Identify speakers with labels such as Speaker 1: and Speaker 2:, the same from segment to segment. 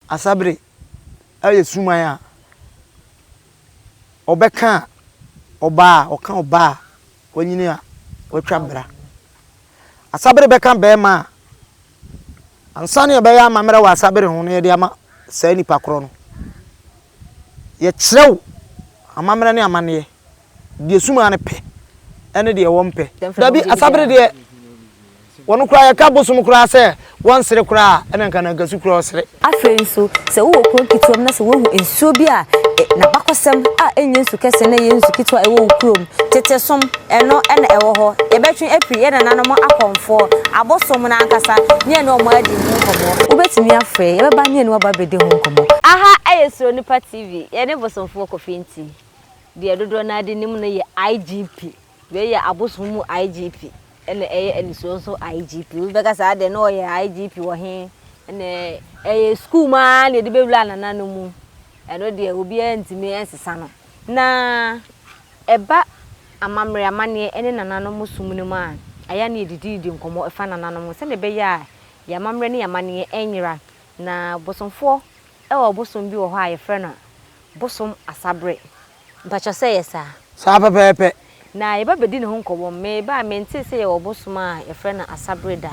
Speaker 1: Asabere yɛ suman a ɔbɛka ɔbaa a, ɔka ɔbaa a wanyini a watwa bra. Asabere bɛka barima a, ansa na yɛbɛyɛ amammerɛ wɔ asabere ho no yɛde ama saa nipa korɔ no, yɛkyerɛ wo amammerɛ ne amanneɛ. Deɛ sumaa no pɛ ne deɛ wɔmpɛ. Dabi, asabere deɛ, wɔn koraa yɛka bosom koraa sɛ wɔnsere koraa a, ɛna nka nankasu koraa ɔsere.
Speaker 2: Afei nso, sɛ wowɔ kuro ketewa mu na sɛ woahu nsuo bi a n'abakɔsɛm a ɛnyɛ nsu kɛse na ɛyɛ nsu ketewa a ɛwɔ wo kurom, tete som, ɛno na ɛwɔ hɔ. Yɛbɛtwe afiri yɛn nananom akɔmfoɔ, abosom no ankasa, ne yɛne wɔn adi ho nkɔmmɔ. Wobɛtumi afrɛ, yɛbɛba ne yɛne wo aba abɛdi ho nkɔmmɔ.
Speaker 3: Aha yɛ Suro Nipa TV, yɛne Bosomfoɔ Kofi Nti. Deɛ dodoɔ no ara de nim no yɛ IGP. Wei yɛ abosom mu IGP ɛna ɛyɛ anisoɔ nso IGP. Obi bɛka sɛ adɛn na ɔyɛ IGP wɔ he? Ɛna ɛyɛ sukuu mu ara na yɛde bɛwura nana no mu. Ɛno deɛ obiara ntumi nsesa no. Na ɛba amammerɛ, amanneɛ ne nananom som no mu a, ɛyɛ a na yɛdidididi nkɔmmɔ fa nananom ho sɛdeɛ ɛbɛyɛ a yɛn amammerɛ ne yɛn amanneɛ nyera. Na bosomfoɔ wɔ bosom bi wɔ hɔ a yɛfrɛ no Bosom Asaberɛ. Mpakyɛw sɛ ɛyɛ saa?
Speaker 1: Saa pɛpɛɛpɛ.
Speaker 3: Na yɛba bɛdi ne ho nkɔmmɔ. Meba a mentee sɛ yɛwɔ bosom a yɛfrɛ no Asaberɛ da.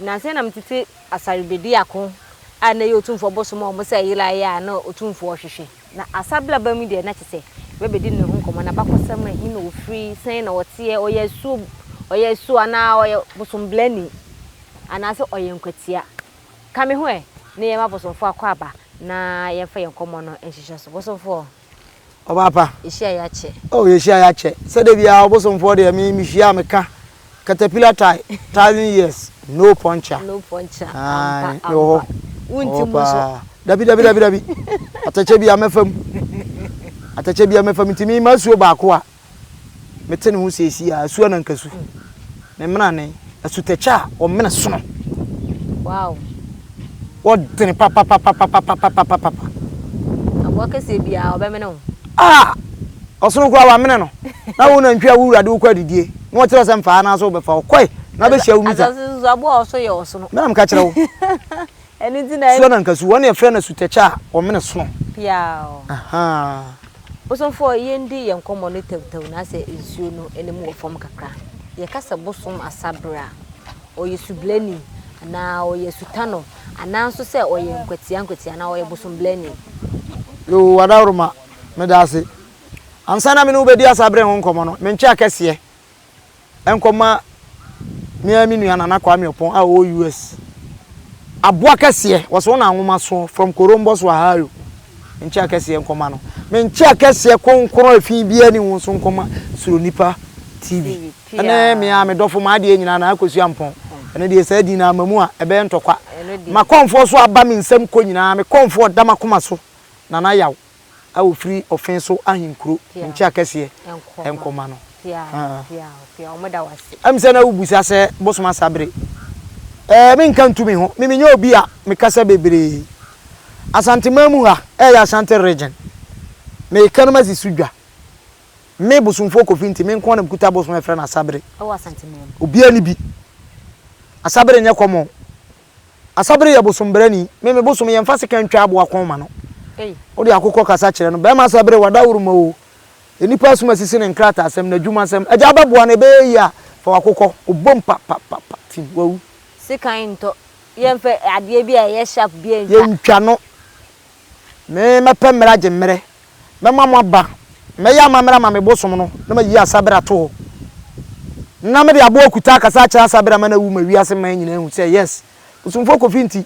Speaker 3: Nansa yi na metete Asarebɛdiako a na ɛyɛ Otumfoɔ bosom a wɔn sɛ yeraeɛ a na Otumfoɔ hwehwɛ. Na Asaberɛ aba mu yi deɛ na kyerɛ sɛ yɛba bɛdi ne ho nkɔmmɔ, n'abakɔsɛm, ɛhe na ɔfiri, sɛn na ɔteɛ, ɔyɛ asuo, ɔyɛ asuo anaa ɔyɛ bosomblani anaasɛ ɔyɛ nkwatia. Ka me ho ɛ, ne yɛn abosomfoɔ akwaaba na yɛmfa yɛn nkɔmmɔ no nhyehyɛ so. Bosomfoɔ.
Speaker 1: Ɔbaa pa.
Speaker 3: Yɛhyia yɛakyɛ.
Speaker 1: Oh, yɛhyia yɛakyɛ. Sɛ da biara ɔbosomfoɔ deɛ me mehyia a meka caterpillar tie, thousand years, no puncture.
Speaker 3: No puncture, ampa, ampa.
Speaker 1: Mewɔ hɔ.
Speaker 3: Wonti mu nso.
Speaker 1: Dabi, dabi, dabi, dabi. Atɛkyɛ biara mɛfa mu. Atɛkyɛ biara mɛfa mu. Nti me masuo baako a. Mete ne ho seesei a, asu anankasu. Ne mmerane, asutɛkyɛ a ɔmene sono.
Speaker 3: Wow.
Speaker 1: Wɔdene papapapapapapapapa.
Speaker 3: Aboa kɛseɛ biara ɔbɛmene wo.
Speaker 1: Ah! Ɔsono koraa wamene no. Na wo nantwi a wo wura de wo kɔ adidie, na ɔkyerɛ sɛ mfa anaasɛ wobɛfa, ɔkɔe na bɛhyia wo mita.
Speaker 3: Asase so aboa a ɔso yɛ ɔsono.
Speaker 1: Me na meka kyerɛ wo.
Speaker 3: Ɛno nti na.
Speaker 1: Su anankasu, wɔn na yɛfrɛ no asutɛkyɛ a ɔmene sono.
Speaker 3: Piaw.
Speaker 1: Ahaa.
Speaker 3: Bosomfoɔ, yɛndi yɛn nkɔmmɔ no tɛwtɛw na asɛ nsuo no anim wɔ fam kakra. Yɛka sɛ bosom asa berɛ a, ɔyɛ sublani anaa ɔyɛ sutanɔ anaa nso sɛ ɔyɛ nkwatia nkwatia anaa ɔyɛ bosomblani?
Speaker 1: Yoo Adaworoma, meda ase. Ansa na me ne wo bɛdi asa berɛ ho nkɔmmɔ no, mentwe akɛseɛ. nkɔma me ara me nua Nana Kwame Ɔpɔn a ɔwɔ US. Aboa kɛseɛ, wɔsɛ wo na nwoma soɔ from Korombos Ohio. Menkyɛ akɛseɛ nkɔma no. Menkyɛ akɛseɛ kronkron efi biara ni ho nso nkɔma Suro Nipa TV. Ɛne me ara me dɔfo m'adeɛ nyinaa Nana Akosua Mpɔn. Ɛno deɛ saa din no ama mu a ɛbɛyɛ ntɔkwa. M'akɔmfoɔ so aba me nsam kɔ nyinaa, me kɔmfoɔ ɔda m'akoma so Nana Yaw. a ɔfiri ɔfe so ahenkuro nkyea kɛseɛ nkɔma no. Ɛm sɛ na wobisa sɛ bosom asabere. Ɛɛ menka ntu me ho, me menyɛ obi a mekasa bebree. Asanteman mu ha, ɛyɛ Ashanti region. Meka no masi so dwa. Me bosomfoɔ Kofi nti me nko ara na mekuta bosom a yɛfrɛ no asabere. Obiara nni bi. Asabere nyɛ common. Asabere yɛ bosombrani. Me me bosom yɛmfa sekan ntwa aboa kɔn ma no. Wode akokɔ kasa kyerɛ no. Bɛrima asabere wadaworo ma o. Nnipa asum asisi ne nkrataasɛm, n'adwumasɛm. Agya abɛboa no ɛbɛyɛ yie a, fa w'akokɔ. Obom pa pa pa pa tim, wawu.
Speaker 3: Sekan ntɔ. Yɛmfa adeɛ bi a ɛyɛ sharp biara ntwa.
Speaker 1: Yɛntwa no. Me mɛpɛ mmerɛ agye mmerɛ. Mɛma mo aba. Mɛyɛ amammerɛ ama me bosom no, na mayi asabere ato hɔ. Na mede aboa kuta akasa akyerɛ asabere ama no awu ma wiase man nyinaa ahu sɛ, yes, Bosomfoɔ Kofi nti,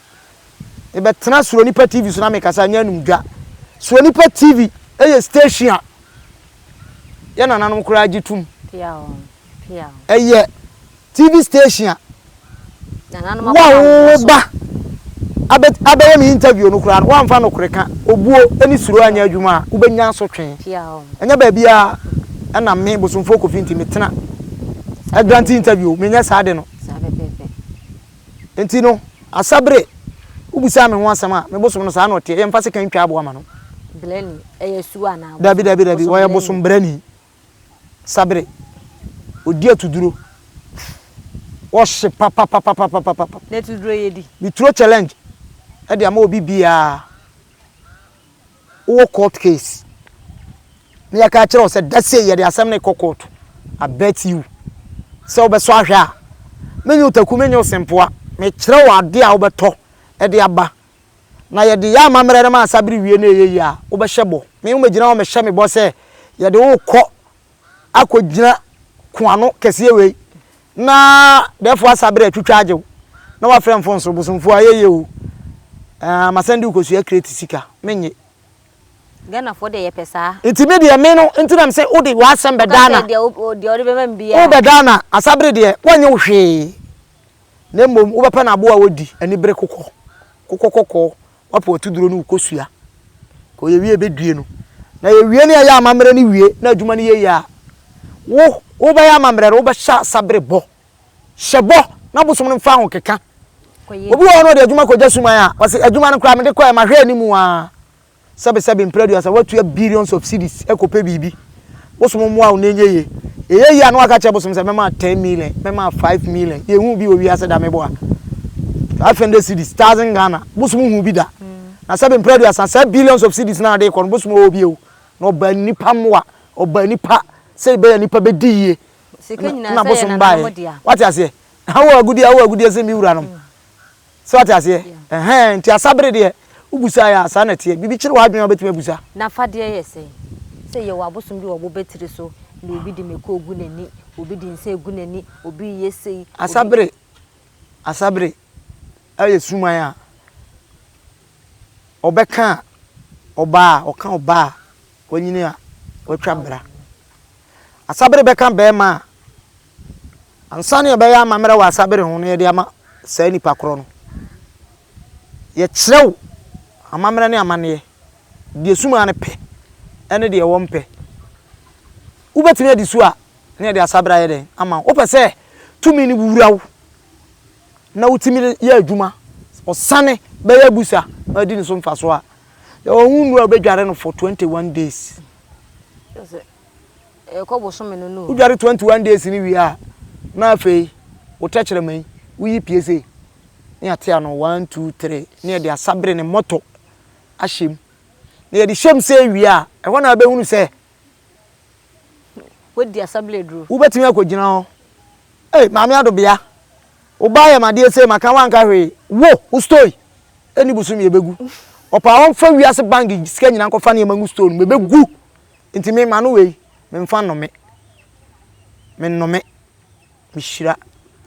Speaker 1: mebɛtena Suro Nipa TV so na mekasa, nyɛ anumdwa. Suro Nipa TV yɛ station a yɛn nananom koraa gye tom. Ɛyɛ TV station a wo a wo ba abɛyɛ me interview no koraa no woamfa nokore ka, obuo ne suro anyɛ adwuma a wobɛnya asotwe. Ɛnyɛ baabiara ɛna me Bosomfoɔ Kofi nti metena grant interview, menyɛ saa de no. Nti no, asabere, wobisaa me ho asɛm a, me bosom no saa na ɔteɛ, yɛmfa sekan ntwa aboa ma no. Dabi, dabi, dabi, ɔyɛ bosombrani. Sabere, ɔdi atuduro. Ɔhye papapapapapapa.
Speaker 3: N'atuduro yɛ di.
Speaker 1: Me turo challenge. de ama obi biara. Wowɔ court case na yɛaka akyerɛ wo sɛ da sei yɛde asɛm no rekɔ court, I bet you sɛ wobɛsɔ ahwɛ a, menyɛ wo taku, menyɛ wo sempoa, mekyerɛ wo adeɛ a wobɛtɔ de aba na yɛde yɛ amammerɛ no ma asabere wie na ɛyɛ yie a, wobɛhyɛ bɔ. Me womɛgyina hɔ mɛhyɛ me bɔ sɛ yɛde wo rekɔ akɔgyina koano kɛseɛ wei na dɛɛfoɔ asa berɛ atwitwa agye wo na wafrɛ mfonso bosomfoɔ ayɛ yie o ɛɛ masan de wo kɔsua crate sika mennye.
Speaker 3: Ghanafoɔ deɛ yɛpɛ saa.
Speaker 1: Nti me deɛ me no nti na me sɛ wode w'asɛm bɛdaa na.
Speaker 3: Deɛ ɔde bɛma me biara.
Speaker 1: Wobɛdaa na asabere deɛ wɔnyɛ wo hwee na mmom wobɛpɛ no aboa a wɔdi anibere kokɔ kokɔ kɔkɔɔ Woapɛ w'atuduro ne wo kosua. Kɔ yɛwie bɛdue no. Na yɛwie ne yɛyɛ amammerɛ no wie na adwuma no yɛ yie a, wo wobɛyɛ amammerɛ no wobɛhyɛ asabere bɔ. Hyɛ bɔ na bosom no mfa ahokeka. Obi wɔ hɔ no ɔde adwuma kɔgya suman a, ɔse adwuma no koraa mede kɔɛ mahwɛ anim aa. Sɛbesɛbe mprɛ aduasa woatua billions of cedis kɔpɛ biribi. Bosom mmoa wo na ɛnyɛ yie. Ɛyɛ yie a na waka kyerɛ bosom sɛ mɛma 10 million, mɛma 5 million. Yɛnhuu bi wɔ wiase da meboa. 500 cedis, thousand Ghana, bosom nhuu bi da. Na sɛbe mprɛ aduasa saa billions of cedis no a wode rekɔ no bosom ɔwɔ bi o. Na ɔbaa nnipa mmoa, ɔbaa nnipa sɛ ɛbɛyɛ a nnipa bɛdi yie. Na bosom baeɛ. Wate aseɛ? Wowɔ agudeɛ a wowɔ agudeɛ sɛ me wuranom. So wate aseɛ? Ɛhɛn, nti asabere deɛ, wobusaeɛ a, saa na ɛteɛ. Biribi kyere w'adwene a wobɛtumi abusa.
Speaker 3: N'afadeɛ yɛ sɛn? Sɛ yɛwɔ abosom bi wɔ bobe tiri so, na obi de mako regu n'ani, obi de nsa regu n'ani, obi reyɛ sei, obi.
Speaker 1: Asabere, asabere yɛ suman a ɔbɛka ɔbaa a, ɔka ɔbaa a wanyini a watwa bra. Asabere bɛka barima a Ansa na yɛbɛyɛ amammerɛ wɔ asabere ho no, yɛde ama saa nipa korɔ no. Yɛkyerɛ wo amammerɛ ne amanneɛ, deɛ sumaa no pɛ ne deɛ wɔmpɛ. Wobɛtumi adi so a, na yɛde asabere ayɛ dɛn ama wo. Wopɛ sɛ tumi no wura wo na wotumi yɛ adwuma, ɔsane bɛyɛ abusa na adi ne so mfasoɔ a, yɛwɔ ho nnuro a wobɛdware no for 21 days.
Speaker 3: Ɛrekɔ bosome no no o.
Speaker 1: Wodware 21 days no wie a, na afei wo tɛkyerɛma yi, woyi pie sei, na yɛate ano one, two, three, na yɛde asabere ne mmɔtɔ ahyɛ mu. Na yɛde hyɛ mu sei wie a, ɛhɔ na wobɛhunu sɛ.
Speaker 3: Woadi asabere aduro.
Speaker 1: Wobɛtumi akɔgyina hɔ. Ei, Maame Adobea, wo ba ayɛ me adeɛ sei, maka woanka hwee. Wo, wo store yi, ɛnni bosome ɛbɛgu. Ɔpɛ a ɔmfa wiase bank sika nyinaa nkɔfa nneɛma ngu store no mu, ɛbɛgu. Nti me ma no wei, memfa nnome. Mennome. Mehyira.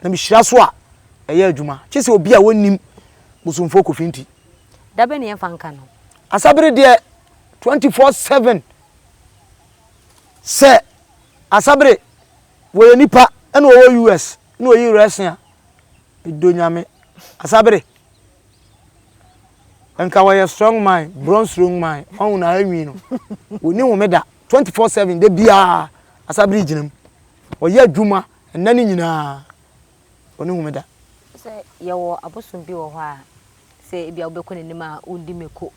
Speaker 1: Na mehyira so a, ɛyɛ adwuma. Kye sɛ obi a wɔnnim Bosomfoɔ Kofi nti.
Speaker 3: Da bɛn na yɛmfa nka no?
Speaker 1: Asabere deɛ 24/7 sɛ Asabere wɔyɛ nipa ɛna ɔwɔ US na ɔyi Russian a, medɔ Nyame. Asabere. Nka wɔyɛ strong man, bronze strong man, wɔn na anwi no. Wɔni homeda 24/7 da biara asabere gyina mu. Wɔyɛ adwuma nna no nyinaa. Wɔni homeda.
Speaker 3: Sɛ yɛwɔ abosom bi wɔ hɔ a, sɛ ebia wobɛkɔ n'anim a wondi mako,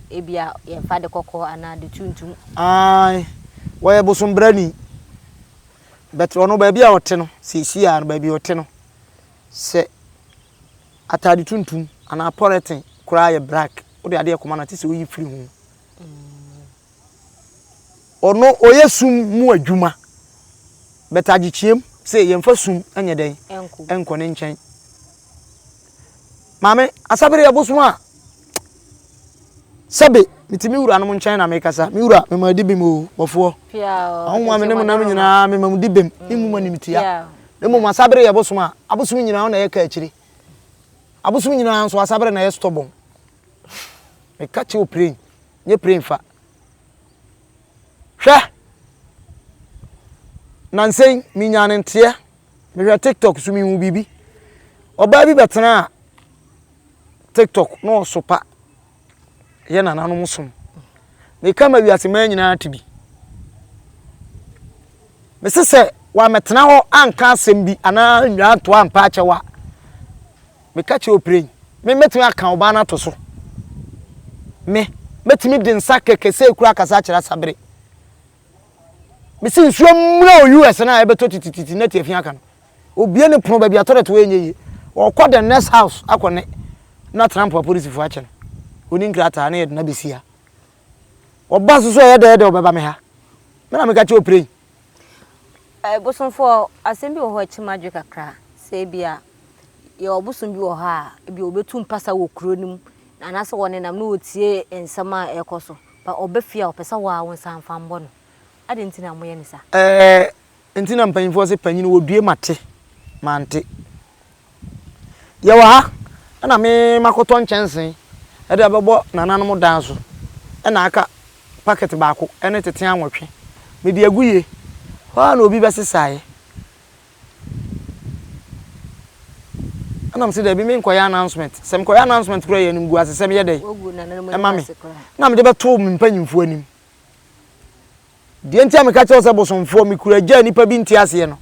Speaker 3: ebia yɛmfa ade kɔkɔɔ anaa ade tuntum.
Speaker 1: Ae, wɔyɛ bosombrani. But ɔno baabi a ɔte no, seesei ara no baabi a ɔte no, sɛ Atade tuntum anaa pɔlɛten koraa yɛ black wode adeɛ kɔma no a te sɛ woyi firi ho. Ɔno ɔyɛ sum mu adwuma but agyekyeam sɛ yɛmfa sum nyɛ dɛn nkɔ ne nkyɛn. Maame asabere yɛ bosom a sɛbe mete me wuranom nkyɛn na mekasa me wura mema adi bem o bɔfoɔ ahoma me ne mo nam nyinaa mema mo di bem ne mu ma nimtia. Na mmom asabere yɛ bosom a abosom nyinaa na ɛyɛ ka akyire. Abosom nyinaa nso asabere na ɛyɛ stubborn. Meka kyerɛ wo praying, nyɛ praying fa. Hwɛ! Nansa yi, menyaa ne nteɛ. Mehwɛ TikTok so mehu biribi. Ɔbaa bi bɛtenaa TikTok na ɔsopa yɛ nananom som. Meka ma wiase man nyinaa te bi. Mese sɛ wammɛtena hɔ anka asɛm bi anaa annwa anto ampa akyɛw a, meka kyerɛ opiren, me mɛtumi aka ɔbaa no ato so. Me, mɛtumi de nsa kɛkɛ sɛ ekura akasa akyerɛ asabere. Mese nsuo mmura wɔ US no a ɛbɛtɔ titititi na tiafi aka no. Obie ne pono baabi a toilet wɔ ɛnyɛ yie. Ɔkɔ the next house akɔ ne na Trump apolisifoɔ akyɛ no. Ɔnni nkrataa na yɛde no abɛsi ha. Ɔba nso so ɛyɛ dɛ dɛ ɔbɛba me ha. Me na meka kyerɛ ɔpirei.
Speaker 3: Eh, bosomfoɔ, asɛm bi wɔ hɔ a ɛkye m'adwene kakra. Sɛ ebia yɛwɔ bosom bi wɔ hɔ a, ebia ɔbɛtu mpasa wɔ kuro no mu, anaasɛ ɔnenam na ɔtie nsɛm a ɛrekɔ so. But ɔba fie a, ɔpɛ sɛ wo ara wo nsa mfa mbɔ no. Adɛn nti na moyɛ no saa?
Speaker 1: Eh, nti na mpanyinfoɔ se panyin wɔdue mate, mante. Yɛwɔ ha na me makɔtɔ nkyɛnse de abɛbɔ nananom dan so na aka packet baako ne tete anwɔtwe. Mede agu yie. Hɔ ara na obi bɛsesaeɛ. Ɛna mese daabi menkɔyɛ announcement. Sɛ mekɔyɛ announcement koraa yɛ animguasesɛm yɛ dɛn ɛma me. Na mede bɛto me mpanyimfoɔ anim. Deɛ nti a meka kyerɛ wo sɛ bosomfoɔ, mekura agya a nnipa bi nte aseɛ no,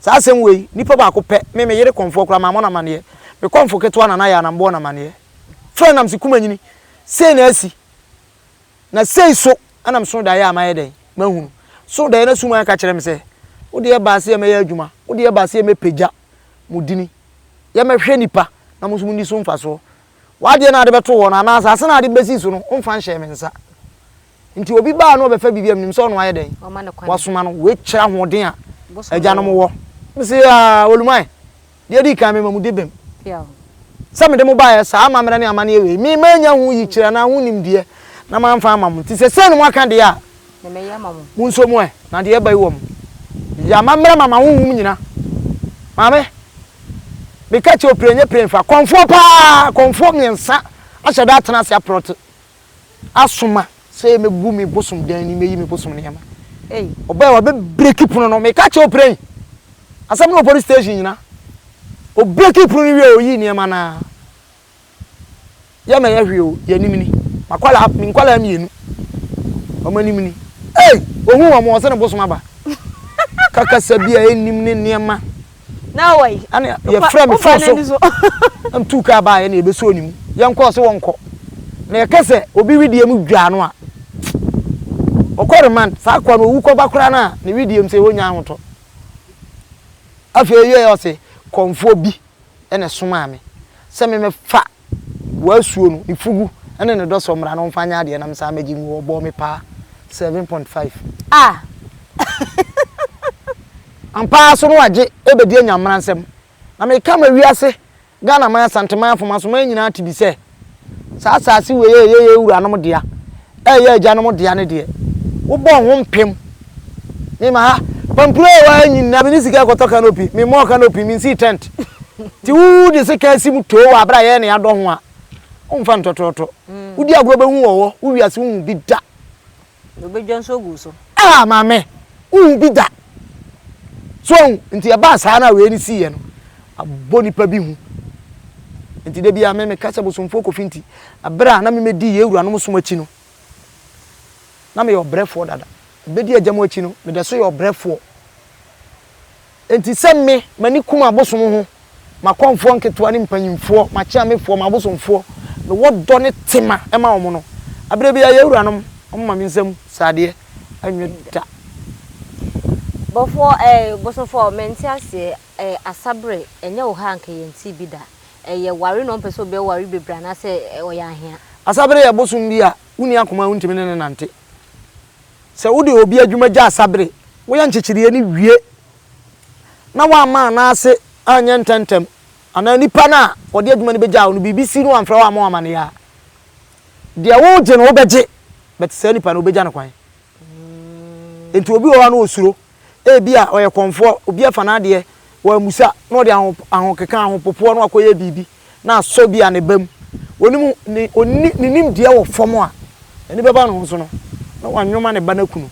Speaker 1: saa asɛm wei, nipa baako pɛ, me me yere kɔmfoɔ koraa mammɔ no amaneɛ, me kɔmfo ketewa Nana Yaa na mebɔɔ no amaneɛ. Frɛ nam se Kumanyini, sei na asi, na sei so na mesoo daeɛ a mayɛ dɛn, mahunu. Soo daeɛ na suman ka kyerɛ me sɛ, wo deɛ baa se yɛmmɛyɛ adwuma, wo deɛ baa se yɛmmɛpagya mo dini, yɛmmɛhwɛ nnipa na mo nso monni so mfasoɔ. W'adeɛ no a wode bɛtoo hɔ no anaa asase no a wode bɛsii so no, womfa nhyɛɛ me nsa. Nti obi ba a na ɔbɛfa biribi a menim sɛ ɔno ayɛ dɛn? Wasoma no. Wei kyerɛ ahoɔden a agyanom wɔ. Mese aa Oluman, deɛ edi kan mema mo di bem. Sɛ mede mo baeɛ saa amammerɛ ne amanneɛ wei, me mannya ho yikyerɛ anaa ho nimdeɛ na mamfa ama mo. Nti sɛ sei na moaka deɛ a, monsɔ mu ɛ, na deɛ ɛba yi wɔ mo. Meyɛ amammerɛ ma m'ahonhom nyina. Maame, meka kyerɛ wo pire nyɛ pire mfa. Kɔmfoɔ paa, kɔmfoɔ mmiɛnsa ahyɛ da atena ase aprɔte. Asoma sɛ mɛgu me bosom dan ni mɛyi me bosom nneɛma. Ɔbaa wabɛ breki pono no meka kyerɛ ɔpira yi asɛm no wɔ police station nyina. Ɔbreki pono no wie ɔyi nneɛma naa. Yɛ ma yɛ hwee o yɛ anim ni. Makwala me nkwalaa mmienu wɔn anim ni. Ei ohun wɔn ɔsɛ ne bosom aba. Kakasa bi a ɛnnim ne nneɛma.
Speaker 3: Na wɔ yi.
Speaker 1: Ɛna yɛfrɛ me fon so. Na metuu kaa baeɛ na yɛbɛsɔɔ ne mu. Yɛnkɔ ɔse wɔnkɔ. Na yɛka sɛ obi wedeɛ mu dwaa no a, ɔkɔ remand. Saa akoa no ɔwu kɔba koraa no a, ne wedeɛ mu sɛ ɔnnya ahotɔ. Afei ɛwieɛ ɔse kɔmfoɔ bi na ɛsomaa me sɛ memmɛfa W'asuo no, ne fugu ne ne dɔsɔ mmra na ɔmfa nyɛ adeɛ na mesan mɛgye ngu hɔ. Ɔbɔɔ me paa 7.5.
Speaker 3: Ah!
Speaker 1: Ampa ara so na wagye ɛbɛdi anya mmaransɛm. Na meka ma wiase, Ghana man, Asanteman, Afomasoman nyinaa te bi sɛ, saa asase wei a ɛyɛ yɛn wuranom dea, a ɛyɛ agyanom dea no deɛ, wobɔ ho mpem. Mema ha, pampuro a ɛwɔ ha nyinaa, menni sika kɔtɔ canopy, memmɔɔ canopy, mensii tent. Nti wo de sekan si mu too wɔ abere a yɛn na yɛadɔ ho a, womfa ntɔtɔɔtɔ. Wodi agorɔ bɛhu wɔ hɔ, wo wiase wonhu bi da.
Speaker 3: Na obedwa nso agu wo so.
Speaker 1: Ah maame, wonhu bi da. So wahu? Nti ɛbaa saa no a wei no siiɛ no, abɔ nipa bi hu. Nti da biara me meka sɛ bosomfoɔ Kofi nti, abere a na me mɛdi yɛn wuranom som akyi no, na meyɛ ɔbrɛfoɔ dada. Mebɛdi agya mu akyi no, meda so yɛ ɔbrɛfoɔ. Enti sɛ me, m'ani kum abosom ho, m'akɔmfoɔ nketewa ne mpanyimfoɔ, m'akyeamefoɔ, m'abosomfoɔ, mewɔ dɔ ne tema ma wɔn no, aberɛ biara yɛn wuranom, wɔmma me nsam sradeɛ nwe da.
Speaker 3: Bɔfoɔ eh, bosomfoɔ, mente aseɛ eh, asaberɛ, ɛnyɛ wo ha a anka yɛntee bi da. Ɛyɛ ware na ɔmpɛ sɛ obi aware bebree anaasɛ ɔyɛ ahea?
Speaker 1: Asaberɛ yɛ bosom bi a wonni akoma a wontumi ne no nante. Sɛ wode obi adwuma gya asabere, woyɛ nkyekyereɛ no wie na woamma anaase anyɛ ntɛmntɛm anaa nipa no a ɔde adwuma no bɛgyaa wo no biribi si no wamfrɛ wo ammɔ wo amaneɛ a, deɛ wogye no wobɛgye but saa nipa no wobɛgya no kwan. Nti obi wɔ hɔ a na ɔsuro, ebia ɔyɛ kɔmfoɔ, obi afa n'adeɛ, wammusa na ɔde ahokeka, ahopopoɔ na wakɔyɛ biribi. na asɔ bi a ne ba mu. Onim ne onni ne nimdeɛ wɔ fam a, n'ani bɛba ne ho so no, na wanwoma ne ba no aku no.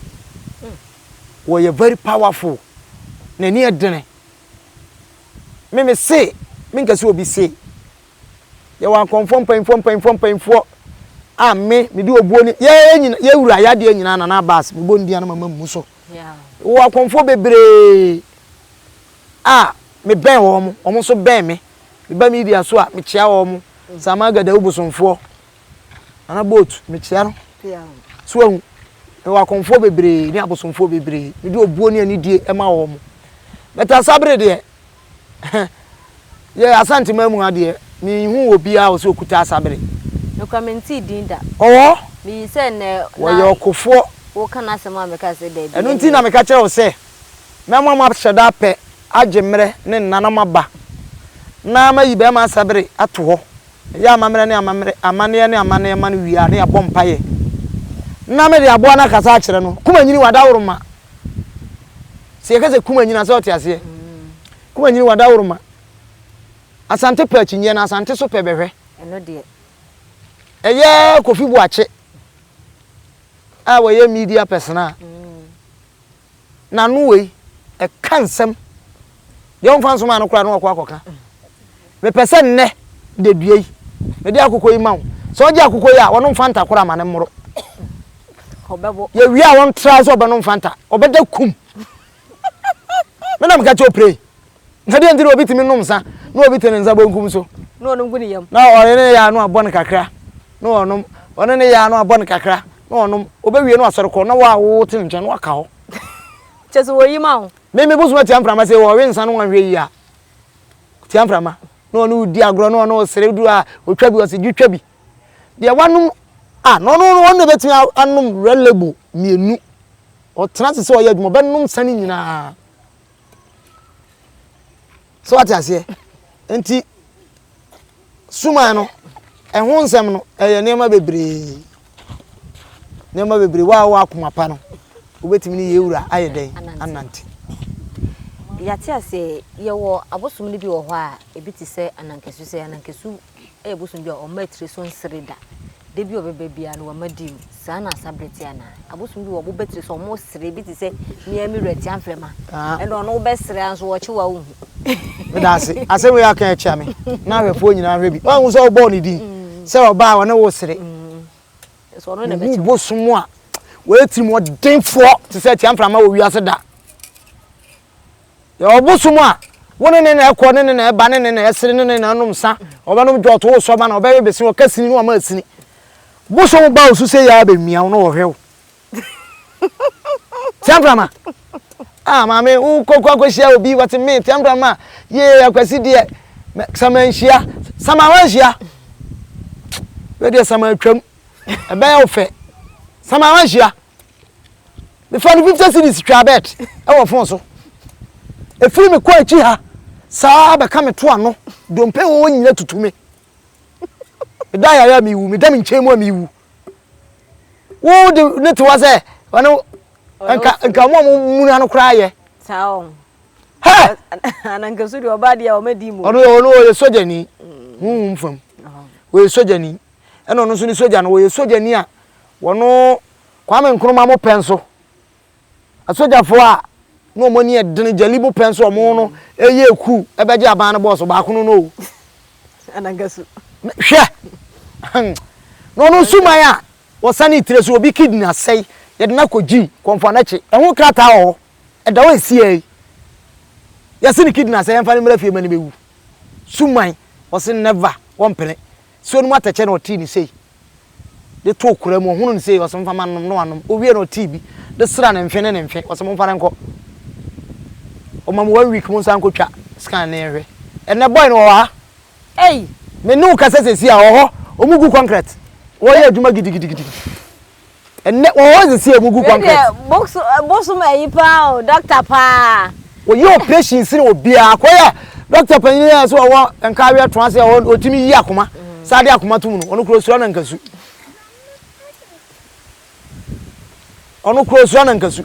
Speaker 1: Wɔyɛ very powerful. N'ani yɛ dene. Me me se, menka sɛ obi se. Yɛwɔ akɔmfoɔ mpanyinfoɔ mpanyinfoɔ mpanyinfoɔ a me mede obuo ne yɛ nyina yɛ wura yadeɛ nyinaa Nana Abbas mebɔ ne din a na mama mu so. Wɔ akɔmfoɔ bebree a mebɛn wɔn, wɔn nso bɛn me. Meba media so a, mekyea wɔn. Sama Gadawu bosomfoɔ, Nana Boat, mekyea no. So wahu, mewɔ akɔmfoɔ bebree ne abosomfoɔ bebree. Mede obuo ne anidie ma wɔn. But Asabere deɛ, yɛ Asante man mu ha deɛ, menhuu obiara a ɔsɛ ɔkuta Asabere.
Speaker 3: Me koraa mentee din da.
Speaker 1: Ɔwɔ hɔ.
Speaker 3: Meyii sɛ nnɛ na.
Speaker 1: Wɔyɛ ɔkofoɔ.
Speaker 3: Woka n'asɛm a mekaa sɛ dabi.
Speaker 1: Ɛno nti na meka kyerɛ wo sɛ, mɛma moahyɛ da apɛ agye mmerɛ ne nna na moaba, na mayi barima asabere ato hɔ. Meyɛ amammerɛ ne amammerɛ, amanneɛ ne amanneɛ ma no wie a, na yɛabɔ mpaeɛ. Na mede aboa no akasa akyerɛ no. Kum anyini w'adaworoma. Sɛ yɛka sɛ kum anyini a, sɛ wote aseɛ? Kum anyini w'adaworoma. Asante pɛ akyinnyeɛ na Asante so pɛ bɛhwɛ.
Speaker 3: Ɛno deɛ.
Speaker 1: Ɛyɛ Kofi Boakye a wɔyɛ media person a n'ano wei ɛka nsɛm deɛ ɔmfa nsoma no koraa na wakɔ akɔka. Mepɛ sɛ nnɛ dadua yi mede akokɔ yi ma wo. Sɛ ɔgye akokɔ yi a ɔnom Fanta koraa ma no mmoro. Yɛwie a ɔntra sɛ ɔbɛnom Fanta ɔbɛda kum. Me na meka kyerɛ wo pray. Na deɛ nti na obi tumi nom nsa na obi te ne nsa bonkum so.
Speaker 3: Na ɔnom gu ne yam.
Speaker 1: Na ɔne ne yɛ ano abɔ no kakra na ɔnom. Ɔne ne yɛ ano abɔ no kakra na ɔnom. Ɔbɛwie na wasɔre kɔ na wo a wote ne nkyɛn na waka hɔ.
Speaker 3: Kyɛ sɛ wɔyi ma wo.
Speaker 1: Me me bosom atia mframa sɛ wɔwe nsa no wanhwɛ yie a tia mframa na ɔne wo di agorɔ na ɔne wo sere duru a ɔtwa bi ɔse gye twa bi deɛ wanom a na ɔno ɔno na ɛbɛtumi anom red label mmienu ɔtena ase sɛ ɔyɛ adwuma ɔbɛnom nsa no nyinaa. So wate aseɛ? Nti suman no, ɛho nsɛm no, ɛyɛ nneɛma bebree. Nneɛma bebree. Wo a wowɔ akoma pa no, wobɛtumi ne yɛn wura ayɛ dɛn? Anante.
Speaker 3: Yɛate aseɛ, yɛwɔ abosom no bi wɔ hɔ a, ebi te sɛ anankesu sɛ anankesu yɛ bosom bi a ɔmma tiri so nsere da. Da bi a ɔbɛba biara no wama di mu. Saa na asaberɛ te anaa? Abosom bi wɔ hɔ wɔba tiri so wɔsere ebi te sɛ me ara me wura Tiamfrɛma. Ɛnna ɔno wobɛsere ara nso wɔkye wo a wonhu.
Speaker 1: Meda ase. Asɛm wei aka akyia me na ahwɛfoɔ nyinaa hwɛ bi. Woanhu sɛ wobɔɔ ne din sɛ ɔbaa a ɔne wo sere. Mehu bosom a wɔyɛ tirimɔdenfoɔ te sɛ Tiamframa wɔ wiase da. Yɛwɔ bosom a, wo ne ne na ɛkɔ, ne ne na ɛba, ne ne na ɛsere, ne ne na ɛnom nsa, ɔbɛnom dwɔto, wosɔ ma no, ɔbɛwe bese, ɔka sini na wama asini. Bosom ba wo so sɛ yɛ abɛmia wo na ɔhwɛ wo. Tiamprama, ah maame, wokɔ kɔ akɔhyia obi, wɔte me, Tiamprama, yee akwasi deɛ, sama nhyia, sama wanhyia, wei deɛ sama atwam, ɛbɛyɛ wo fɛ, sama wanhyia. Mefa no 50 cedis twaa bet wɔ fon so. Ɛfiri me kɔ akyi ha saa bɛka me to ano, dompe wɔ hɔ nyina tutu me. Meda yare a mewu, meda me nkyɛn mu a mewu. Wo de ne te hɔ sɛ ɔno nka nka mo a mo muna no koraa yɛ.
Speaker 3: Saa o.
Speaker 1: Hɛ!
Speaker 3: Anankasu deɛ ɔbaa deɛ ɔmɛdi mu.
Speaker 1: Ɔno ɔno ɔyɛ sogyani. Huhum fam. Ɔyɛ sogyani. Ɛna ɔno nso ne sogya no ɔyɛ sogyani a wɔno Kwame Nkrumah mo pɛ nso, asogyafoɔ a na wɔn ani yɛ dene Gyali mo pɛ nso wɔn no yɛɛ coup bɛgye aban no bɔɔ so baako no no o.
Speaker 3: Anankasu.
Speaker 1: Hwɛ! Na ɔno nso man a wɔsane tire so obi kidney asɛe yɛde no akɔ gym Kɔmfo Anakye ɛho krataa wɔ hɔ ɛda hɔ ɛsiɛ yi yɛse ne kidney asɛe yɛmfa no mmra fie ma no bɛwu suman ɔse never wɔmpene suo no mu atɛkyɛ na ɔtee ne sei de too kora mu, ɔhonoo no sei, ɔse momfa ma no nnom, na wanom, owie no ɔtee bi de sraa ne mfe ne ne mfe, ɔse momfa no nkɔ, ɔma mo one week monsan nkɔtwa scan ne yɛnhwɛ, ɛnɛ boy no ɔwɔ ha,
Speaker 3: Ei!
Speaker 1: Me ne wo kasa sɛsi a, ɔwɔ hɔ, ɔmu gu concrete, wɔyɛ adwuma gidigidigidi, ɛnɛ ɔwɔ hɔ sɛsi a ɔmu gu concrete.
Speaker 3: Wei deɛ bosom ayi paa o, doctor paa.
Speaker 1: Wɔyɛ operation sene obiara, akɔyɛ doctor panyin a sɛ ɔwɔ nkaweɛ to ase a ɔtumi yi akoma. Saa de akoma tom no, ɔno kura osuro anankasu. Ɔno kura osuro anankasu.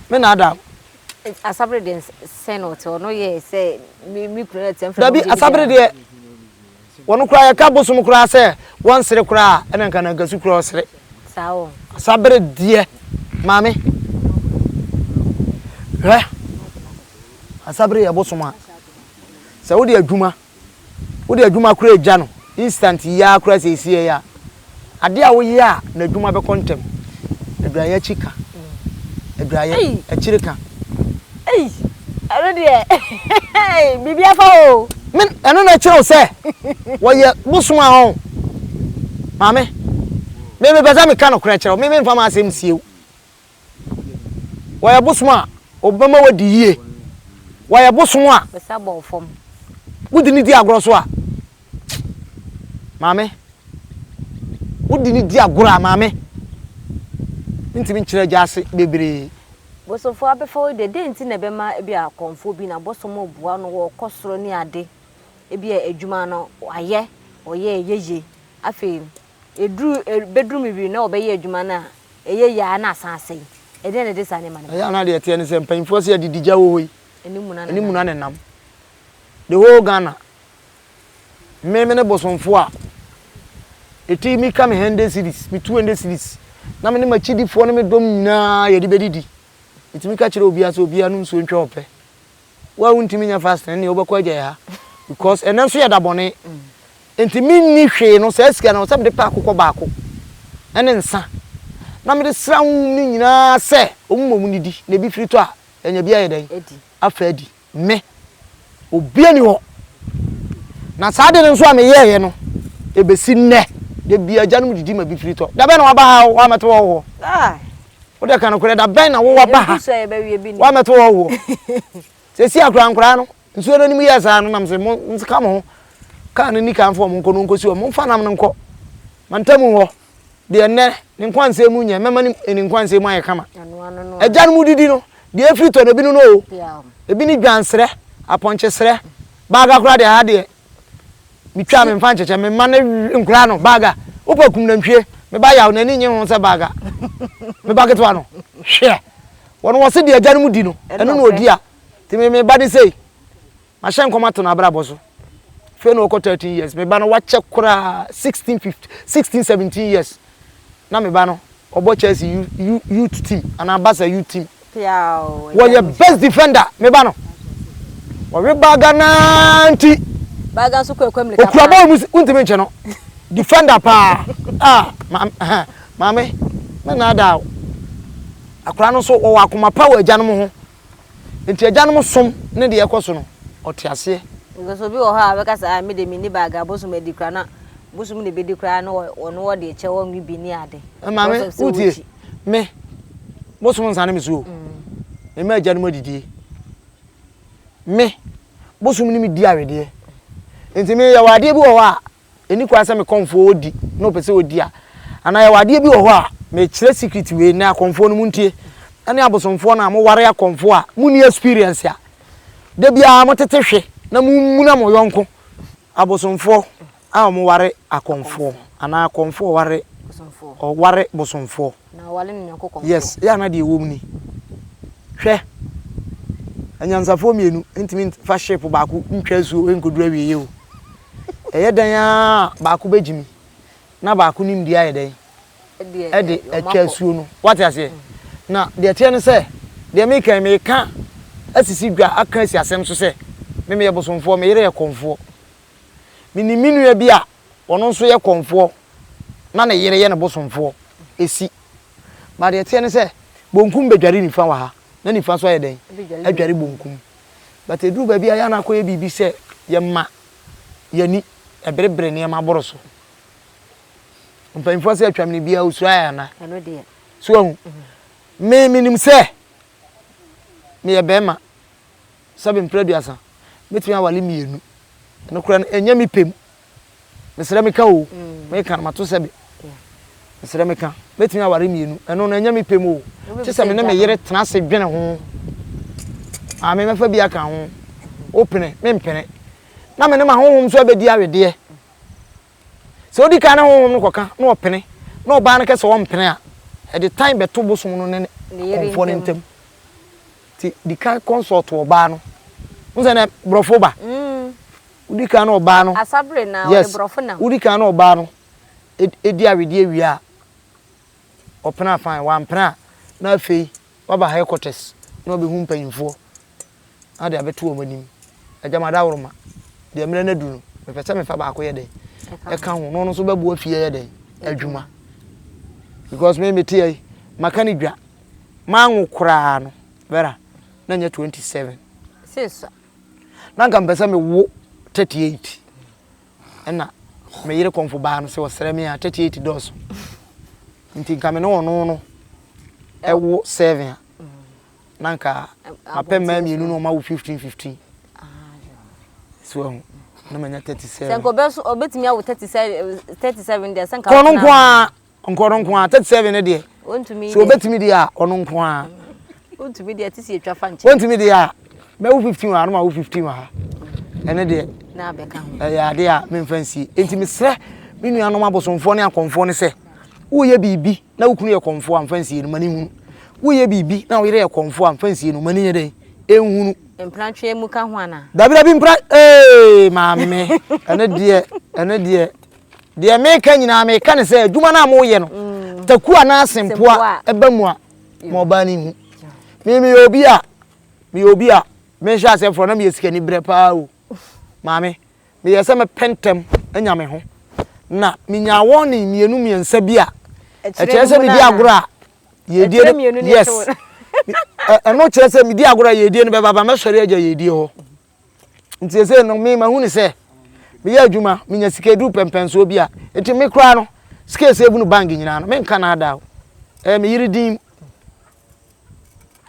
Speaker 1: Me na ada.
Speaker 3: Asabere deɛ sɛn na ɔte ɔno yɛ sɛ me me kura na tɛm fɛ.
Speaker 1: Dabi asabere deɛ wɔn kura yɛka bosom koraa sɛ wɔnsere koraa ɛna nka nankasu kura ɔsere.
Speaker 3: Saa o.
Speaker 1: Asabere deɛ maame hwɛ asabere yɛ bosom a. Sɛ wode adwuma wode adwuma koraa gya no instant yi ara koraa seesie yi a, adeɛ a woyɛ a n'adwuma bɛkɔ ntɛm. Adwaeɛ akyi ka. Adwaeɛ akyiri ka.
Speaker 3: Ei, ɛno deɛ biribi afa hɔ o.
Speaker 1: Me ɛno na ɛkyerɛ wo sɛ wɔyɛ bosom a ɔn. Maame, me mepɛ sɛ meka nokorɛ kyerɛ wo, me memfa m'asɛm nsie wo. Wɔyɛ bosom a ɔbɛma wadi yie. Wɔyɛ bosom a wode ne di agorɔ so a. Maame, wode no di agorɔ a, maame, mentumi nkyerɛ agya ase bebree.
Speaker 3: Bosomfoɔ abɛfa wo deɛ, dɛn nti na ɛbɛma ebia akɔmfoɔ bi na bosom reboa no, ɔrekɔ soro ne ade, ebia adwuma no wayɛ, ɔyɛ ɛyɛ yie, afei ɛduru, ɛbɛduru mmere bi na ɔbɛyɛ adwuma no a, ɛyɛ yie ara na asan asɛe. Ɛdeɛn na ɛde saa nneɛma no ba?
Speaker 1: Ɛyɛ a na deɛ ɛteɛ ne sɛ mpanyinfoɔ se adidigya wɔ hɔ yi,
Speaker 3: Ɛne muna
Speaker 1: ɛne muna na ɛnam. The whole Ghana, me me ne bosomfoɔ a, ɛti mi ka me hundred cedis, me 200 cedis, na me ne m'akyidifoɔ ne me dɔm nyinaa yɛde bɛdidi. Metumi ka kyerɛ obiara sɛ obiara nom nsuo ntwa ɔpɛ. Wo a wontumi nyɛ fasting no deɛ wobɛkɔ agya yɛ ha because ɛnɛ nso yɛ da bɔne. Nti menni hwee no saa sika no sɛ mede pɛ akokɔ baako ɛne nsa na mede sra honhom no nyinaa sɛ wɔn mmom nnidi na ebi firi tɔ a yɛanya bi ayɛ dɛn afa adi. Me, obia ni hɔ. Na saa ade no nso a meyɛeɛ no ɛbɛsi nnɛ da biara agyanom didi ma bi firi tɔ. Da bɛn na waba ha woammɛto hɔ woɔ? Wo deɛ ka nokorɛ, da bɛn na wowɔ ba ha woammɛto hɔ woɔ? Seesei akora nkoraa no, nsuo no anim yɛɛ saa no, nam se mo nka mo ho, kaa no nni kan mfa wɔn nkɔ no nkɔsi hɔ, momfa nam no nkɔ mantamu hɔ, deɛ nnɛ ne nkwansɛm mu nyɛ, mɛma ne ne nkwansɛm mu ayɛ kama. Agya no mu didi no, deɛ ɛfiri tɔ no, ebi no no o, ebi ne dwanserɛ, apɔnkyeserɛ, baaga koraa deɛ ha deɛ Metwa a memfa nkyekyɛ, me mma no nkura no baaga. Wopɛ kum nantwie, me ba yaw n'ani nnye ho sɛ baaga. Me ba ketewa no, hwɛ! Wɔn wɔse deɛ agya no mu di no, ɛno na ɔdi a. Nti me me ba de sei, mahyɛ nkɔm ato n'abrabɔ so. Afei na ɔkɔ 13 years, me ba no wakyɛ koraa 16, 15, 16, 17 years. Na me ba no, ɔbɔ Chelsea youth team anaa Barca youth team. Wɔyɛ best defender me ba no. Wɔwe baga naa nti.
Speaker 3: Baga nso kɔ ekɔ mirika
Speaker 1: paa. Okura bɔɔl mu wontumi nkye no. Defender paa. Ah maame me na ada o. Akora no nso wɔwɔ akoma pa wɔ agyanom ho. Nti agyanom som ne deɛ ɛkɔ so no, ɔte aseɛ.
Speaker 3: Because obi wɔ hɔ a ɔbɛka sɛ ah me deɛ menni bag a bosom adi koraa na bosom na ɛbɛdi koraa na ɔno ɔde kyɛ ɔnwe bi ne ade.
Speaker 1: Maame wotie me bosom nsane me so o. Me ma agyanom adidie. Me bosom ne me di awedeɛ. Nti me yɛwɔ adeɛ bi wɔ hɔ a Ɛnni kwan sɛ me kɔmfoɔ ɔdi na ɔpɛ sɛ ɔdi a, anaa yɛwɔ adeɛ bi wɔ hɔ a, mekyerɛ secret wei nnɛ akɔmfoɔ no montie, ɛne abosomfoɔ no a moware akɔmfoɔ a monni experience a, da biara motete hwe na momuna mo yɔnko. Abosomfoɔ a wɔware akɔmfoɔ anaa akɔmfoɔ a ɔware ɔware bosomfoɔ. Yes, yɛ a na deɛ ɛwɔ mu ni. Hwɛ, anyansafoɔ mmienu ntumi mfa ship baako ntwa asuo nkɔduru awieeɛ o. Ɛyɛ dɛn ara a baako bɛgyimi na baako nimdeɛ ayɛ dɛn? Ɛde atwa asuo no. Wate aseɛ? Na deɛ ɛteɛ ne sɛ, deɛ meka yi, meka asisi dwa aka asi asɛm so sɛ, me meyɛ bosomfoɔ, me yere yɛ kɔmfoɔ. Menim me nua bi a ɔno nso yɛ kɔmfoɔ na ne yere yɛ ne bosomfoɔ. Ɛsi. But deɛ ɛteɛ ne sɛ, bonkum bɛdware nifa wɔ ha, na nifa nso ayɛ dɛn? Adware bonkum. But ɛduru baabi a, yɛ a na akɔyɛ biribi sɛ yɛma yɛn ani berebere nneɛma boro so. Mpanyinfoɔ sɛ atwa mene biara osuro ayɛ ana? So ahu? Me menim sɛ meyɛ bɛrima sɛbe mprɛ 30 mɛtumi awale mmienu. Ɛno koraa no ɛnyɛ me pɛ mu. Mesrɛ meka o, meka no mato sɛbe. Mesrɛ meka, mɛtumi aware mmienu. Ɛno no ɛnyɛ me pɛ mu o. Te sɛ me ne me yere tena ase dwene ho. Maame mɛfa bi aka ho. Wopene, mempene. Na me ne m'ahonhom nso abɛdi awedeɛ. Sɛ odi kan ne honhom no kɔka na ɔpene, na ɔbaa no kɛ sɛ ɔmpene a, ɛde tan bɛto bosom no ne akɔmfoɔ no ntam. Nti di kan consult ɔbaa no. Wohu sɛ nɛ borɔfo ba. Wodi kan ne ɔbaa no.
Speaker 3: Asabere na ɔde
Speaker 1: Yes.
Speaker 3: borɔfo nam.
Speaker 1: Wodi kan ne ɔbaa no di awedeɛ wie a, ɔpene a fine, wampene a, na afei waba headquarters na wabɛhu mpanyimfoɔ na de abɛto wɔn anim. Agya Madaworoma, deɛ mmerɛ no aduru no, mepɛ sɛ mefa baako yɛ dɛn? Ɛka ho. Na ɔno nso bɛboa fie yɛ dɛn? Adwuma. Because me mete ha yi, maka ne dwa. Manwo koraa no, Vera, na nyɛ 27.
Speaker 3: Sesa.
Speaker 1: Na nka mepɛ sɛ mewo 38. Ɛna me yere kɔmfo baa no sɛ ɔsrɛ me a 38 dɔɔso. Nti nka me ne ɔno no ɛwo 7 a. Na nka mapɛ mmaa mmienu na ɔma wo 15 15. So ahu. Na manya 37.
Speaker 3: Sɛ nka ɔbɛso ɔbɛtumi awo 37 37 deɛ sɛ nka
Speaker 1: Kɔ no nko ara nkɔ no nko ara 37 no deɛ.
Speaker 3: Ɔntumi
Speaker 1: sɛ ɔbɛtumi deɛ a ɔno nko ara.
Speaker 3: Ɔntumi deɛ te sɛ yɛtwa fa nkyɛn.
Speaker 1: Ɔntumi deɛ a mɛwo 15 wɔ ha na mawo 15 wɔ ha. Ɛno deɛ
Speaker 3: na abɛka ho.
Speaker 1: Ɛyɛ adeɛ a memfa nsie. Enti mesrɛ me nuanom abosomfoɔ ne akɔmfoɔ no sɛ woyɛ biribi na wo kunu yɛ kɔmfoɔ a mfa nsie no ma ne nhunu. Woyɛ biribi na wo yere yɛ kɔmfoɔ a mfa nsie no ma ne nyɛ dɛn ɛnhunu.
Speaker 3: Mprantweɛ mu ka ho anaa?
Speaker 1: Dabi dabi mpra ee maame ɛno deɛ ɛno deɛ deɛ meka nyinaa meka ne sɛ adwuma no a moyɛ no mm. taku anaa sempoa ɛba mu a ma ɔbaa no hu. Me meyɛ obi a meyɛ obi a menhyɛ aseɛ forɔ na meyɛ sikani berɛ paa o maame meyɛ sɛ mɛpɛ ntɛm anya me ho na menyaa warning mmienu mmiɛnsa bi a ɛkyerɛ sɛ medi agorɔ a yɛdie no yes ɛno kyerɛ sɛ medi agorɔ a yɛdie no bɛba ba mɛsɔre agya yɛdie hɔ nti ɛsɛ no me mahu ne sɛ meyɛ adwuma menya sika duru pɛmpɛnsoɔ bi a nti me koraa no sika ɛsɛ ebunu bank nyinaa no menka na ada o ɛyɛ me yere din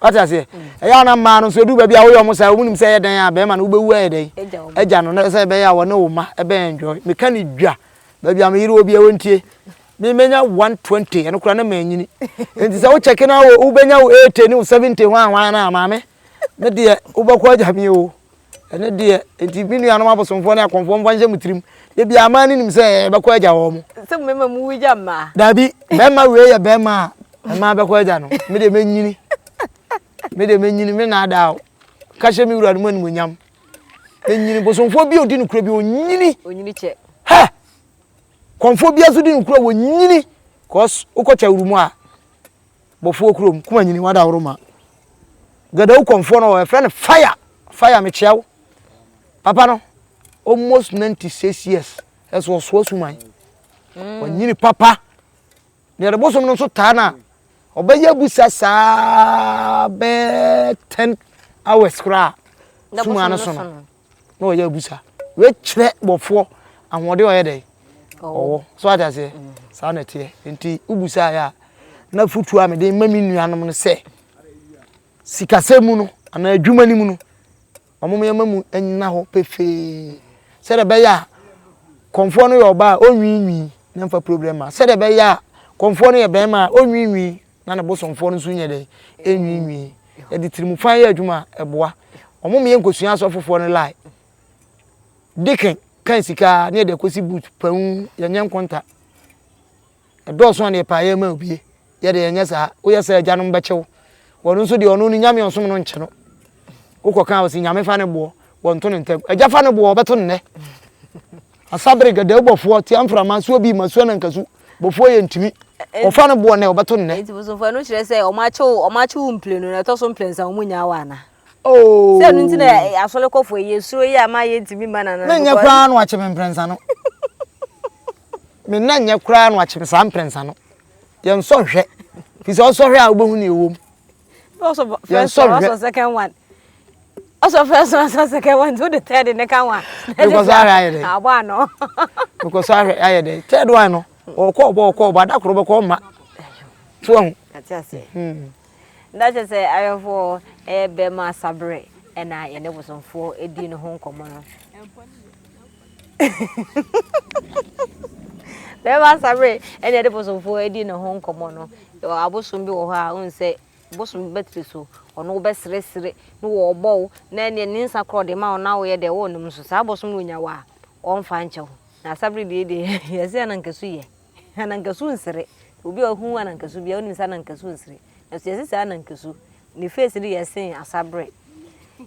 Speaker 1: wate aseɛ ɛyɛ a na mmaa no nso ɛduru baabi a woyɛ ɔmo saa ɔmo nim sɛ ɛyɛ dɛn a bɛrima no wobɛwu ayɛ dɛn agya no na sɛ ɛbɛyɛ a wɔne wo ma ɛbɛn enjoy meka ne dwa baabi a meyere wɔ bi a wɔntie me menya 120 ɛno koraa na manyini nti sɛ wokyɛke na wobɛnya wo 80 ne wo 70 hwan hwan no a maame me deɛ wobɛkɔ agya me o ɛne deɛ nti me nuanom abosomfoɔ ne akɔmfoɔ mfa nhyɛ mo tirim da bi amaa no nim sɛ ɛbɛkɔ agya wɔ mo
Speaker 3: sɛ mmarima mu wu gya mmaa
Speaker 1: dabi bɛrima wei yɛ bɛrima a mmaa bɛkɔ agya no me deɛ mɛnyini me deɛ mɛnyini me naadaa o ka hyɛ me wura no mu animonyam mɛnyini bosomfoɔ bi a ɔdi nokorɛ bi ɔnyini
Speaker 3: ɔnyini kyɛ
Speaker 1: hɛ kɔmfoɔ bi nso di nokorɛ wɔnyini cause wokɔ kyɛwuro mu a Bɔfoɔ kurom kuma nyini wada woro ma gadawu kɔnfoɔ no wɔfrɛ no fire fire mekyea wo papa no almost 96 years ɛso ɔsoa suman mm. wanyini papa na yɛde bosom no nso taa no a ɔbɛyɛ abusa saa bɛɛ 10 hours koraa suman no so no na ɔyɛ abusa wei kyerɛ bɔfoɔ ahoɔden ɔyɛ dɛn ɔwɔ so ate aseɛ mm. saa na ɛteɛ nti wobusa yɛ a na fotuo a mede ma me nuanom no sɛ sikasɛm mu no anaa adwuma no mu no wɔn yɛma mu nna hɔ pefee sɛdeɛ ɛbɛyɛ a kɔnfoɔ no yɛ ɔbaa a ɔnwiinwii na mfa problem ma sɛdeɛ ɛbɛyɛ a kɔnfoɔ no yɛ bɛrima a ɔnwiinwii na ne bosomfoɔ no nso nyɛ dɛn ɛnwiinwii yɛde tirimufan yɛ adwuma a ɛboa wɔn meyɛ nkosua asɔfofoɔ no lie deacon kan sika ne yɛde akɔsi boot pɛn yɛnyɛ nkonta ɛdɔɔso a ne yɛpaa yɛ ma obie yɛde yɛnyɛ saa woyɛ sɛ agyanom bɛkyew wɔn nso deɛ ɔno ne nyame ɔsom no nkye no wokɔ kan ɔsi nyame fa ne boɔ wɔnto ne ntam agya fa ne boɔ ɔbɛto ne nɛ Asabere gadawu bɔfoɔ tia mframa suo bi ma suo nankasu bɔfoɔ yɛ ntumi ɔfa no boɔ nɛ ɔbɛto no nɛ.
Speaker 3: Nti bosomfoɔ ɛno kyerɛ sɛ ɔmo akyew ɔmo akyew mplenu na ɛtɔ so mprɛnsa ɔmo nyaa wɔ ana?
Speaker 1: Oh.
Speaker 3: Sɛ ɛno nti na asɔre kɔfoɔ yi yɛsuro yi ama yɛntumi mma nana.
Speaker 1: Menyɛ koraa na wakye me mprɛnsa no. Me nna nyɛ koraa na wakye me saa mprɛnsa no. Yɛnsɔ nhwɛ. Fi sɛ ɔsɔ hwɛ a wobɛhu nea ɛwɔ mu.
Speaker 3: Yɛnsɔ nhwɛ. Ɔsɔ second one. Ɔsɔ first one, ɔsɔ second one, nti wode third ne ka ho a.
Speaker 1: Mekɔ so ahwɛ ayɛ dɛ.
Speaker 3: Abɔ ano.
Speaker 1: Mekɔ so ahwɛ ayɛ dɛ. Third one no, ɔkɔ ɔbɔ ɔkɔ ɔbɔ ada koro bɛkɔ ɔma. So ahu.
Speaker 3: Ate ase. Hmm. Na kyerɛ sɛ ayɔfoɔ ɛyɛ bɛrima asaberɛ ɛna yɛne bosomfoɔ ɛdi ne ho nkɔmmɔ no. Bɛrima asaberɛ ɛna yɛde bosomfoɔ ɛdi ne ho nkɔmmɔ no. Abosom bi wɔ hɔ a wohu sɛ Bosom bɛtiri so, ɔno wobɛseresere na wɔrebɔ wo na ɛneɛ ne nsa korɔ ɔde ma wo na woyɛ deɛ wɔnnom nso saa bosom no ɔnya wo a ɔmfa nkyɛ wo. Na asabere deɛ deɛ yɛse anankasu yɛ anankasu nsere obi a ɔhu anankasu bia wonim sɛ anankasu nsere nanso yɛse saa anankasu ne face no yɛ sen asabere.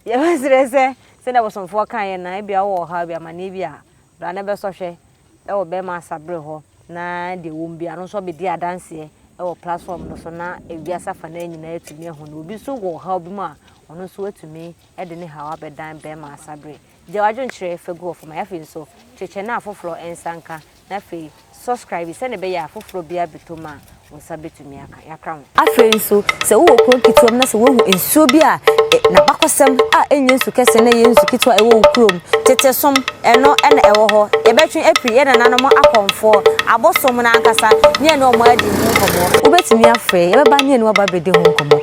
Speaker 3: Yɛbɛserɛ sɛ sɛdeɛ bosomfoɔ kaeɛ no ebia wowɔ ɔhaw bi amaneɛ bi a bra na bɛsɔ hwɛ wɔ bɛrima asabere hɔ na deɛ ɛwɔ mu biara no nso abɛdi adanseɛ wɔ platform no so na ewiase afanaa nyinaa atumi ahu no. Obi nso wɔ ɔhaw bi mu a, ɔno nso atumi de ne haw abɛdan bɛrima asabere. Gya w'adwenkyerɛ fa gu hɔ fam. Afei nso, kyekyɛ na afoforɔ nsa nka na afei subscribe sɛdeɛ ɛbɛyɛ a afoforɔ biara bɛtɔ mu a, wo nsa bɛtumi aka. Yɛakra ho.
Speaker 2: Afei nso, sɛ wowɔ kuro ketewa mu na sɛ woahu nsuo bi a n'abakɔsɛm a ɛnyɛ nsu kɛse na ɛyɛ nsu ketewa a ɛwɔ wo kurom, tete som, ɛno na ɛwɔ hɔ. Yɛbɛtwe afiri yɛn nananom akɔmfoɔ, abosom no ankasa, ne yɛne wɔn adi ho nkɔmmɔ. Wobɛtumi afrɛ, yɛbɛba ne yɛne wo aba abɛdi ho nkɔmmɔ.